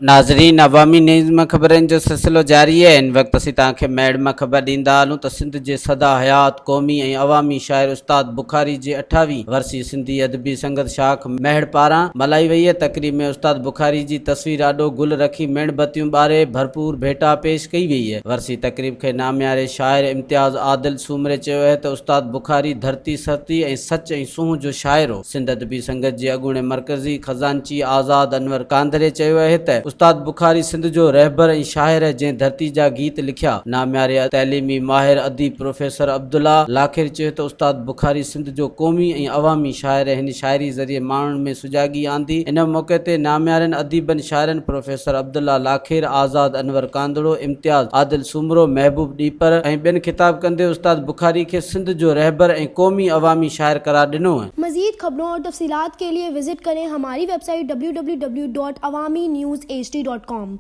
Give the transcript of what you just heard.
ناظرين عوامي نيوز مان خبرن جو سلسلو جاري آهي هن وقت اسين توهان کي ميڙ مان خبر ڏيندا هلون ته سنڌ جي سدا حيات قومي ۽ عوامي شاعر استاد بخاري جي اٺاويهين ورسي سنڌي ادبي سنگت شاخ ميهڙ پاران ملهائي وئي تقريب ۾ استاد بخاري جي تصوير آڏو گل رکي ميڻ بتيون ٻاري ڀرپور ڀيٽا پيش ڪئي وئي ورسي تقريب کي نامياري شاعر امتياز عادل سومري چيو اهي ته استاد بخاري ڌرتي سرتي ۽ سچ ۽ سونهن جو شاعر هو. سنڌ ادبي سنگت جي اڳوڻي مرڪزي خزانچي آزاد انور ڪانڌري چيو اهي ته استاد بخاري سنڌ جو رهبر ۽ شاعر اهي جنهن ڌرتي جا گيت لکيا. نامياري تعليمي ماهر اديب پروفيسر عبدالله لاکير چيو ته استاد بخاري سنڌ جو قومي ۽ عوامي شاعر اهي هن شاعري ذريعي ماڻهن ۾ سجاڳي آندي. ان موقعي تي ناميارين اديبن شاعرن پروفيسر عبدالله لاکير، آزاد انور ڪانڌڙو، امتياز عادل سومرو، محبوب ڏيپر ۽ ٻين خطاب ڪندي استاد بخاري کي سنڌ جو رهبر ۽ قومي عوامي شاعر قرار ڏنو. مزيد خبرون اور تفصيلات کے لئے وزٽ ڪرين ھماري website W W W dot Awami news H D dot com.